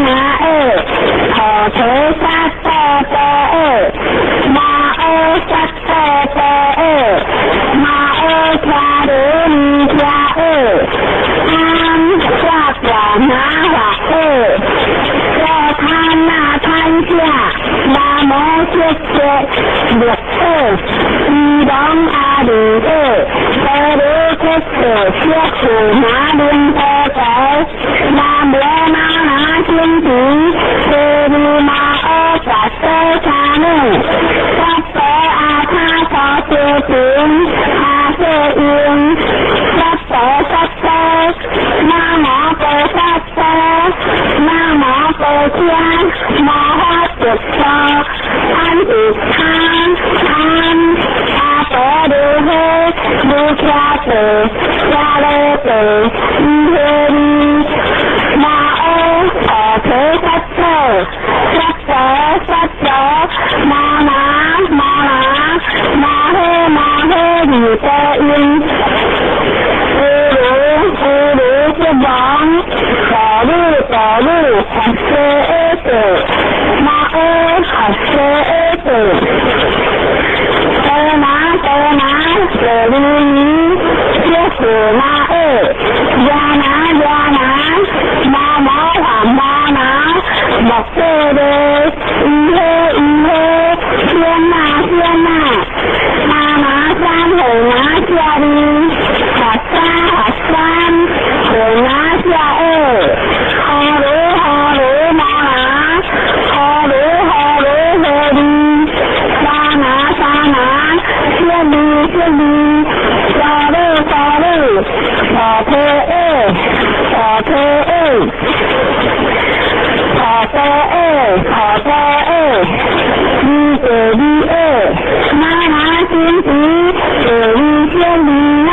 那厄，陀提萨埵多厄，摩诃萨埵多厄，摩诃陀罗尼迦厄，安萨婆那华厄，罗他那贪下，南无色色六厄，伊朗阿弥厄，波罗克索色苦那灵波陀，南无那那金提，波罗摩诃萨娑萨努，萨婆阿他陀罗频，阿瑟因，萨婆萨婆，南无菩萨陀，南无菩萨摩诃萨陀，安迪他安阿婆罗诃卢迦多迦罗多伊诃尼摩诃陀提萨埵萨婆萨婆摩那摩那摩诃摩诃尼多因。乌鲁乌鲁是王，陀鲁陀鲁佛说阿多，摩诃佛说阿多，多那多那罗尼尼，耶苦那厄，亚那亚那，摩摩华摩那，莫多罗，伊诃伊诃，天那天那，那那三和那下哩，佛三佛三，和那下厄，哈罗哈罗摩那，哈罗哈罗诃哩，沙那沙那，谢哩谢哩，沙罗沙罗，佛陀厄，佛陀厄，佛陀厄，佛陀厄，尼多尼厄，那那金提，多尼谢尼那，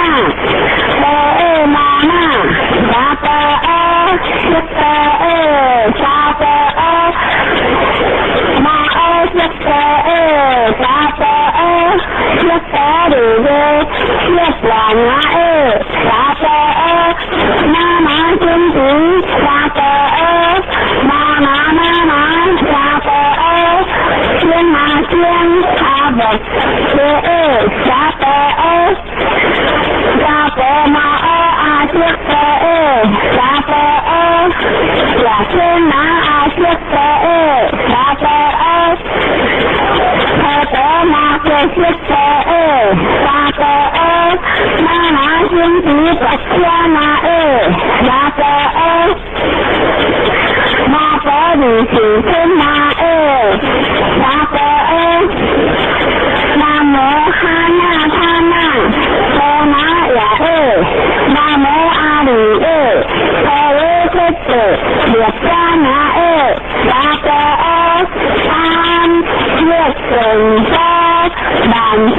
多厄摩那，沙多厄，色多厄，沙多厄，摩诃色多厄，沙多厄，色多罗耶，色婆那厄，沙多厄，那那金提，沙多厄，摩那那那沙多厄，天那天阿摩耶厄，沙多厄，沙婆摩诃阿悉多厄，沙多厄，亚天那阿悉多厄，沙多厄，陀多摩诃悉多厄，沙多厄，那那金提跋伽那厄，沙多厄，摩婆尼是天那厄，沙多厄，南无哈那他那，多那亚厄，南无阿弥厄，陀罗克多列迦那厄，沙多厄，安耶顺波万波